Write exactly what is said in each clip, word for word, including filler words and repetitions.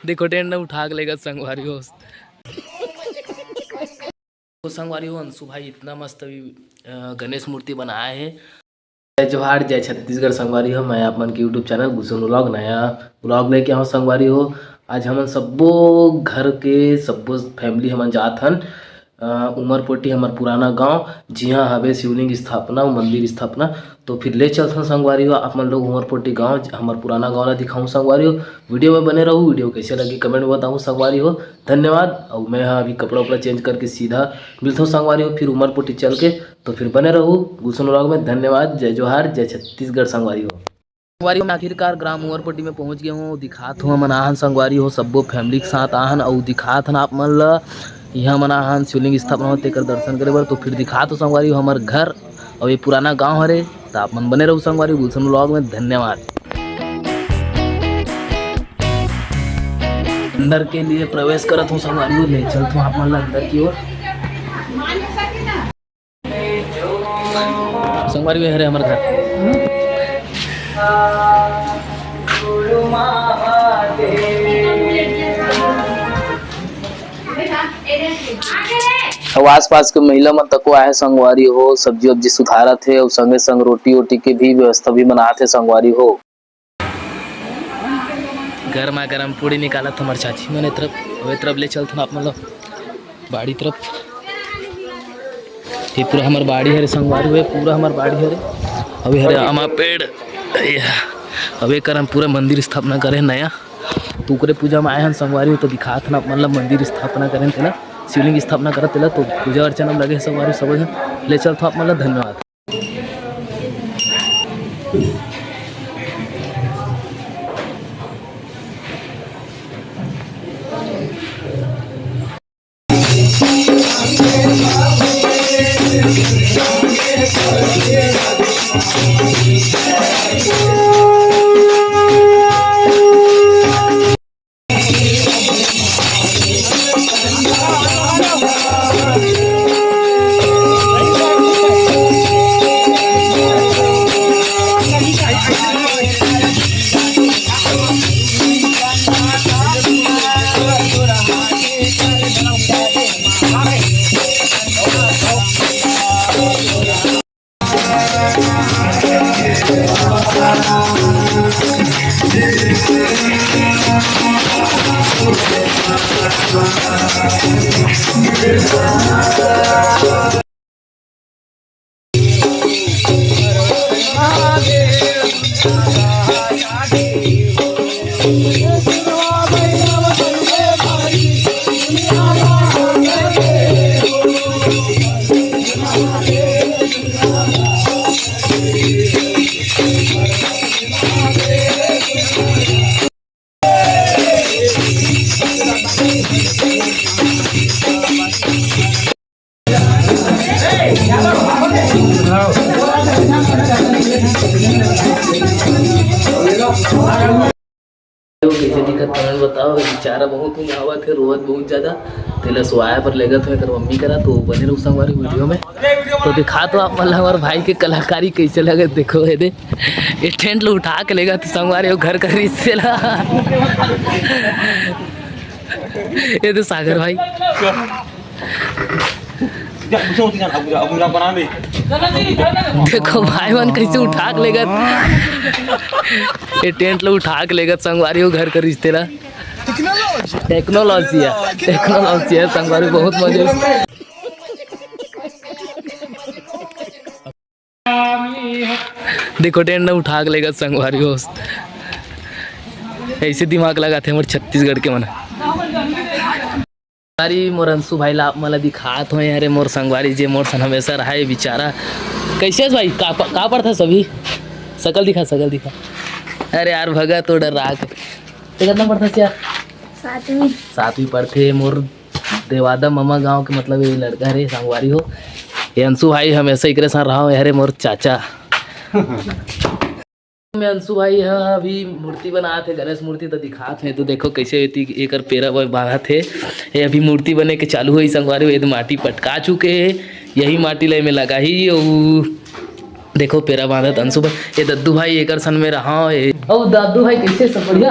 देखो, टेंट न उठा के लेगा संगवारी हो। तो संगवारी हो, अंशु भाई इतना मस्त अभी, अ, गणेश मूर्ति बनाया है। जय जोहार, जय छत्तीसगढ़ संगवारी हो। मैं आप मन के YouTube चैनल गुलशन व्लॉग, नया व्लॉग लेके आऊँ संगवारी हो। आज हमन सब्बो घर के सब्बो फैमिली हमन जात हन, अ, उमरपोटी, हमर पुराना गांव, जिहां हवे शिवलिंग स्थापना, मंदिर स्थापना। तो फिर ले चलथन संगवारी हो आप मन लोग उमरपोटी गांव, हमर पुराना गांव ला दिखाऊं संगवारी हो। वीडियो में बने रहू। वीडियो कैसे लगी कमेंट में बताहू संगवारी हो। धन्यवाद। और मैं हा अभी कपड़ा उपड़ा चेंज करके सीधा मिलथो संगवारी हो फिर उमरपोटी चल के। तो फिर बने रहू गुलशन व्लॉग में। धन्यवाद। जय जोहार, जय छत्तीसगढ़ संगवारी हो। संगवारी हो, मैं आखिरकार ग्राम उमरपोटी में पहुंच गए हूँ। दिखात हूँ हमन आहन संगवारी हो, सब्बो फैमिली के साथ आहन अउ दिखात हन आप मन ल। इहाँ मन आहन शिवलिंग स्थापना हो तेकर दर्शन करे बर। तो फिर दिखात हूँ संगवारी हो हमर घर अउ ये पुराना गांव हरे। तो आप मन बने रहू संगवारी हो गुलशन व्लॉग में। धन्यवाद। अंदर के लिए प्रवेश करत हूँ संगवारी हो, ले चलत हूँ आप मन ल अंदर की ओर। संगवारी हो, ये हरे हमर घर। अउ आसपास के महिला मन तको आहे संगवारी हो, सब्जी वब्जी सुधारत हे अउ संगे संग रोटी वोटी के भी व्यवस्था भी बनात हे संगवारी हो। गरमा गरम पूड़ी निकालत हमर चाची मन ए तरफ, अउ ए तरफ ले चलथन आप मन ल बाड़ी तरफ। ये पूरा हमर बाड़ी हरे संगवारी हो, पूरा हमर बाड़ी हरे। अभी हरे आमा पेड़। या, अब एकर हम पूरा मंदिर स्थापना करे नया, तो ओकरे पूजा में आए हन संगवारी हो, तो दिखात हन आप मन ल मंदिर स्थापना करे तेला, शिवलिंग स्थापना करत तेला, तो पूजा अर्चना में लगे हे संगवारी हो, सब झन ले चलथो आप मन ल। धन्यवाद। कैसे दिखत कमेंट बताओ। बेचारा बहुत ही आवत है, रोवत बहुत ज्यादा। तेला सुआए पर लेगत हो एकर मम्मी करा, तो बने रहू संगवारी वीडियो में। तो दिखा तो आप मन ला हमार भाई के कलाकारी कैसे लगत, देखो ये दे, ये टेंट ला उठा के लेगत संगवारी हो घर कर हिस्से ला। ये दे सागर भाई। जा, उसे होती जाना, अब, अब बना दे। देखो भाई मन कैसे उठा के लेगत, ये टेंट ला उठा के लेगत संगवारी हो घर कर रिश्ते ला। टेक्नोलॉजी है, टेक्नोलॉजी है संगवारी, बहुत मजे। देखो टेंट न उठा के लेगत संगवारी हो, ऐसे दिमाग लगाथे हमर छत्तीसगढ़ के मन। अरे मोर अंशु भाई ला आप मन ला दिखात हों, अरे मोर संगवारी जे मोर सन हमेशा रहा है बेचारा। कैसे है भाई? का प-, का पढ़थस अभी? सकल दिखा, सकल दिखा। अरे यार भगा तो डर रहा के। ते कितना पढ़थस यार? सातवीं। सातवीं पढ़थे मोर देवादा ममा गांव के, मतलब ये लड़का हरे संगवारी हो। ये अंशु भाई हमेशा एकरे साथ रहा है, अरे मोर चाचा। में अंशु भाई ह अभी मूर्ति बनात हे, गणेश मूर्ति तो दिखात हे। तो देखो कैसे एती एकर पेरा बर बांधत हे। ये अभी मूर्ति बने के चालू होई संगवारी हो। ये माटी पटका चुके हे, यही माटी ला एमे लगाही। अउ देखो पेरा बांधत अंशु भाई, ये दद्दू भाई एकर सन में रहा हे। अउ दद्दू भाई कैसे, सब बढ़िया?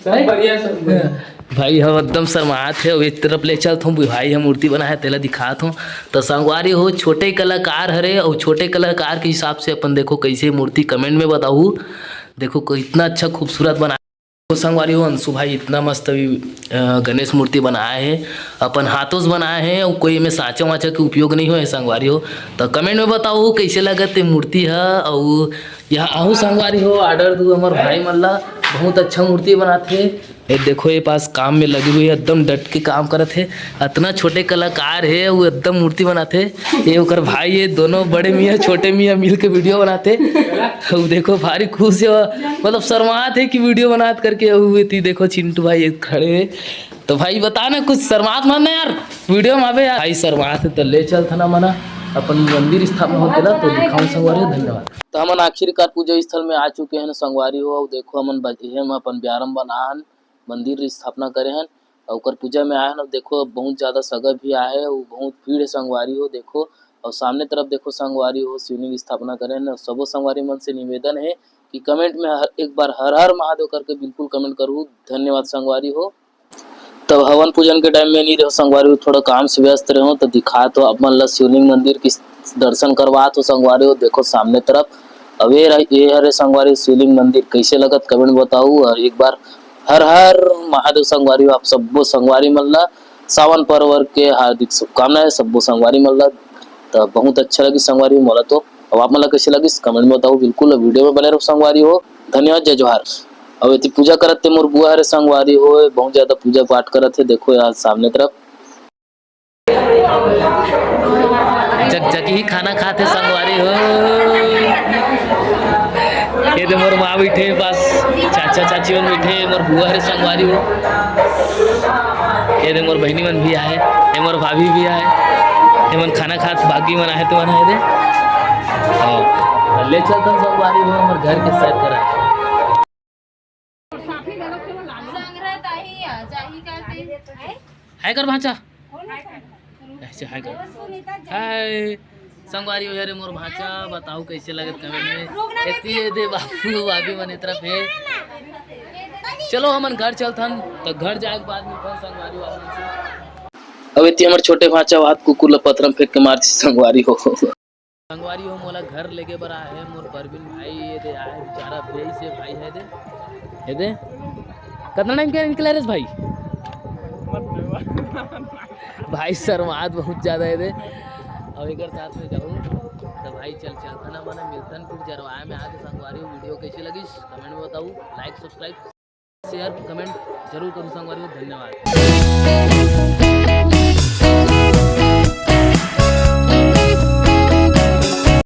सब बढ़िया, सब बढ़िया। भाई हम एकदम शर्मात हे, अउ एक तरफ ले चलत हूँ, भाई हम मूर्ति बनाए हे, तेला दिखात हूँ। तो संगवारी हो, छोटे कलाकार हरे, अउ छोटे कलाकार के हिसाब से अपन देखो कैसे मूर्ति, comment में बताऊ। देखो को इतना अच्छा खूबसूरत बना। तो संगवारी हो, अंशु भाई इतना मस्त अभी, अ, गणेश मूर्ति बनाए हे, अपन हाथों से बनाए हे, अउ कोई एमे सांचा वाचा के उपयोग नहीं होए संगवारी हो। तो comment में बताओ कैसे लगत हे मूर्ति ह। अउ यहाँ आहू संगवारी हो, order दू हमर भाई मन ला, बहुत अच्छा मूर्ति बनाथे। ये देखो, ये पास काम में लगी हुई है, एकदम डट के काम करत हे। इतना छोटे कलाकार हे, वो एकदम मूर्ति बनाथे। ये ओकर भाई हे, दोनों बड़े मियाँ छोटे मियाँ मिल के video बनाथे। वो देखो, भारी खुश हे, मतलब शर्मात हे कि video बनात करके। वो एती देखो, चिंटू भाई खड़े हे। तो भाई बता ना, कुछ शर्मात मत ना यार, video में आबे यार। भाई शर्मात हे तो ले चलत हन हमन, अपन मंदिर स्थापना होत हे ला तो दिखाऊं संगवारी हो। धन्यवाद। तो हमन आखिरकार पूजा स्थल में आ चुके हैं संगवारी हो। देखो हमन ब-, एहे में अपन बिहारम बनाहन मंदिर स्थापना करे हन, अउ ओकर पूजा में आए हन। अउ देखो बहुत ज्यादा सगा भी आए हे, अउ बहुत भीड़ हे संगवारी हो। देखो अउ सामने तरफ देखो संगवारी हो, शिवलिंग स्थापना करे हन। सबो संगवारी मन से निवेदन हे कि comment में हर, एक बार हर हर महादेव करके बिल्कुल comment करू। धन्यवाद संगवारी हो। तब हवन पूजन के time में नहीं रहो संगवारी हो, थोड़ा काम से व्यस्त रहो, तो दिखात हो आप मन ला शिवलिंग मंदिर के दर्शन करवात हो संगवारी हो। देखो सामने तरफ, अब ये रह-, ये हरे संगवारी शिवलिंग मंदिर, कैसे लगत comment बताऊ। और एक बार हर हर महादेव संगवारी हो, आप सब्बो संगवारी मन ला सावन पर्व के हार्दिक शुभकामनाएं सब्बो संगवारी मन ला। तो बहुत अच्छा लगी संगवारी हो मोला तो। अब आप मन ला कैसे लगिस comment में बताओ बिल्कुल, video में बने रहो संगवारी हो। धन्यवाद, जय जोहार। अब एती पूजा करत हे मोर बुआ हरे संगवारी हो, बहुत ज्यादा पूजा पाठ करत हे। देखो यहाँ सामने तरफ जगजगी खाना खात हे संगवारी हो। ये दे मोर माँ बैठे हे पास, चाचा चाची मन बैठे हे, मोर बुआ हरे संगवारी हो। ये दे मोर बहिनी मन भी आए, ये मोर भाभी भी आए, ये मन खाना खात बागी मन आए, तो मन आए दे। हाँ, ले चलत हन संगवारी हो, हमर घर के side करा। संग्रह ताही आ जाही का ते। हाय कर भांचा। ऐसे हाय कर। हाय। संगवारी हो, ये रे मोर भांचा, बताओ कैसे लगत comment में। एती ये दे बाबू, भाभी मन ए तरफ हे। चलो हमन घर चलथन, तो घर जाए के बाद मिलथन संगवारी हो आप मन से। अब एती हमर छोटे भांचा वात कुकुर ला पथरा म फेंक के मार दिस संगवारी हो। संगवारी हो, मोला घर लेगे बर आए हे मोर परवीन भाई, ये दे आए हे बेचारा, बेई से भाई हे दे, ये दे। कितना time के निकला रे भाई? भाई शर्मात बहुत ज्यादा हे दे। अब एकर साथ में जाऊँ तो भाई चल चलथन, मना मिलथन फिर जरवाए में आके। संगवारी हो, video कैसे लगिस comment में बताऊ, like subscribe share comment जरूर करूँ संगवारी हो, धन्यवाद।